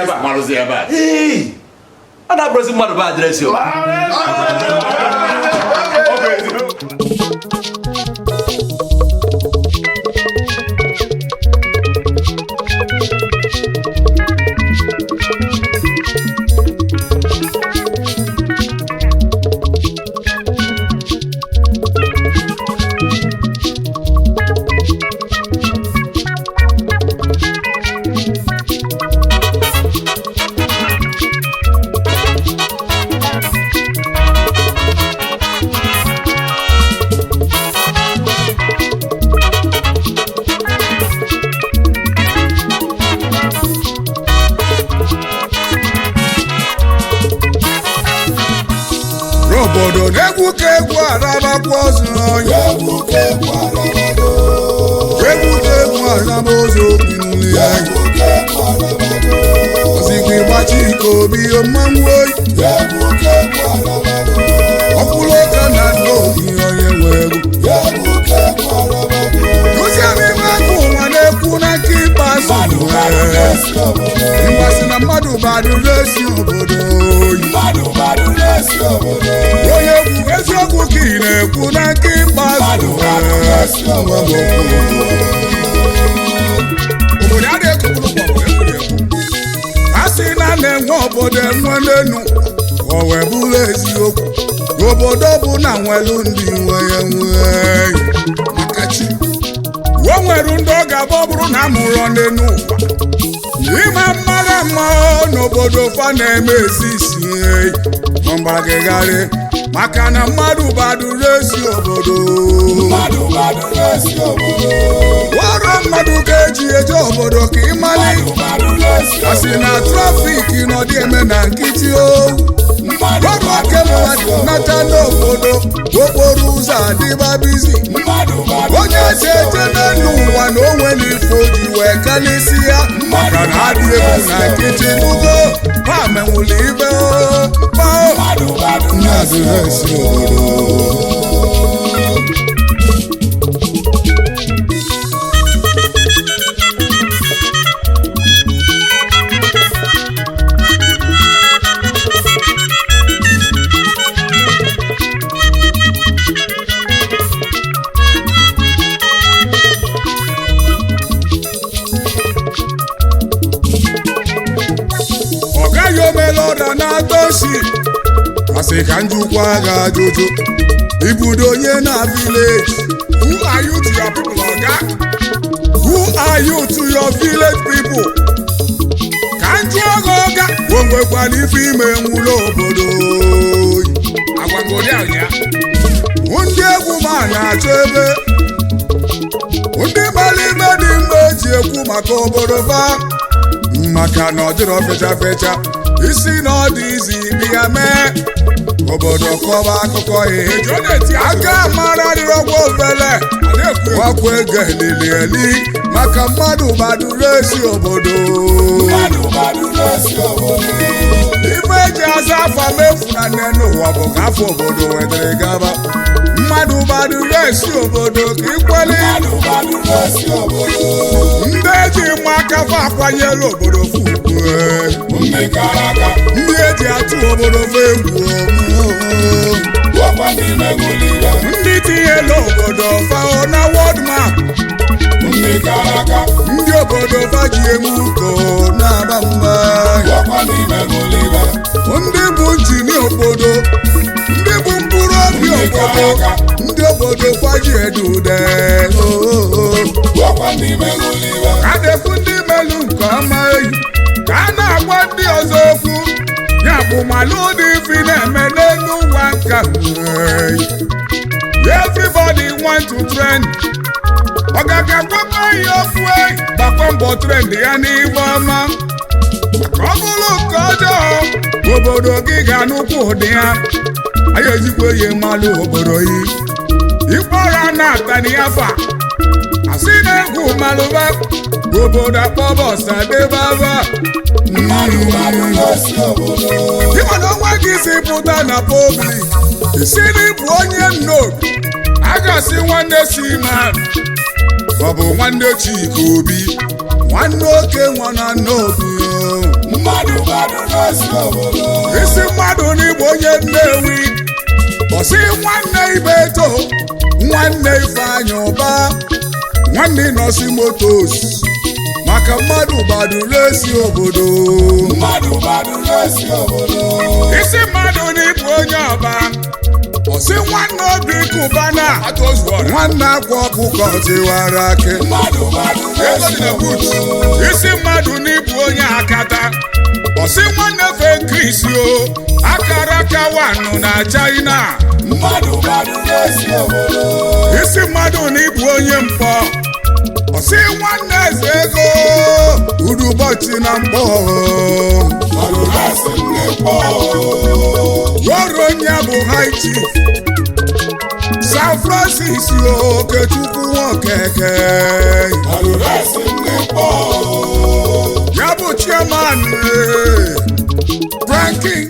Ebe a. Marụzi ebe a. Ee, ọ na-abụrụzi mmadụ bụ address o. Ọ bụ eziokwu. N'obodo na-egwu ka egwu arabakwa ozu ọnya. Egwu ka egwu araba ozu obi ya. Ozikwa ịgbachi ike obi mmanwụ oyi. Ọkwụrụ ụka na ndị obi onye nwe egwu. Gosi m ime aka ụwa na-ekwu na nke ikpeazụ. Mgbasị na mmadụ badụrụ esi obodo oyi. Onye egwu eziokwu ka ị na-ekwu na nke ikpeazụ. Obodo adịghị ekopụrụ ụgbọ egwu. A sị na na-enwe obodo enwe n'enu, o wee bụrụ eziokwu. Obodo bụ na nwelu ndị nwe ya nwe maka chi. O nwere ndị ọ ga-abụ ọ bụrụ na a mụrụ n'enu ụwa. Ịma mara mma n'obodo fa na-eme ezi isi mgbagịgharị maka na mmadụ baduru ezi obodo. Ọrụ mmadụ ga-eji eje obodo ka ịmalị. Asị na traffic nọdị eme na nkịtị o. Ọrụ aka mmadụ nata n'obodo, okporo ụzọ adịba busy. Onye eze eje n'elu ụwa na o nwere ife o ji wee kalịsị ya maka na adị egwu na nkịtị nugo ha menwụrụ ibe o pao mmadụ esi obodo. Ọ gaghị omela ọda na-atọ si asị ka njikwa ga ajụjụ ibudo onye na village. Who are you to your people, oga? Who are you to your village people? Ka njụ oge ọga o nwekwara ife ime nwụlọ obodo. Agwagodi ahụ ya. Ndị egwu ma na-achọ ebe ndị mara ime dị mma eji ekwu maka obodo fa, maka na ọ dịrọ fecha fecha isi na ọ dị izi bịa mee obodo kọba akụkọ ihe aka mara dịrọkwa ofele ọkwa ego elili eli maka mmadụ gbaduru esi obodo. Ife eji aza afa mefu na nne n'ụwa bụ ka afọ obodo wetara gaba. Mmadụ gbaduru esi obodo ka ikweli. Ndị eji mma aka fa akwanyela obodo fugbu, ndị eji atụ obodo fa egwu, ndị tinyela obodo fao na world map, ndị obodo fa ji eme uko na-aba mba, ndị bụ njini obodo, ndị bụ mkpụrụ obi obodo, ndị obodo fa ji edu ude. Ka na-ekwu ndị melu nke ọma eyi ka a na-agwa ndị ọzọ okwu ya bụ malụ ụdị ife na-eme n'elu ụwa nka. Everybody want to trend. Ọgaga gwakwa ihe okwu eyi, gbakwa mbọ trend ya n'ife ọma, maka ọ bụrụ nke ọjọọ, obodo gị ga-anụkwu ụdị ya. Anyị ezikwa ihe mmalụ obodo yi ikpe ọra na-ata n'afa asị na-egwu malụba obodo akpọbọsa debaba. Ịma na onwe gị si pụta na public si n'ịbụ onye nnobi, a ga-asị nwanne si ma ọ bụ nwanne Chika Obi, nwanne oke nwa na nnobi. Isi mmadụ n'igbo onye Nnewi, ọsị nwanne Ibeto, nwanne Ifeanyị Ụba, nwanne Nọsi Motos, maka mmadụ gbaduru esi obodo. Isi mmadụ n'ịbụ onye ọba, ọsị nwanne Obi Kubana, nwanne Akwa Ọkụkọ Tiwara Akị. Isi mmadụ n'ịbụ onye Akata, ọsị nwanne Fenkris o akara kawanụ na China. Isi mmadụ n'ịbụ onye Mkpọ, ọsị nwanne Eze Ego Udubọchị na Mkpọ. Roro onye bụ High Chief San Francis Okechukwu Nwokeke, ya bụ chairman, Franking.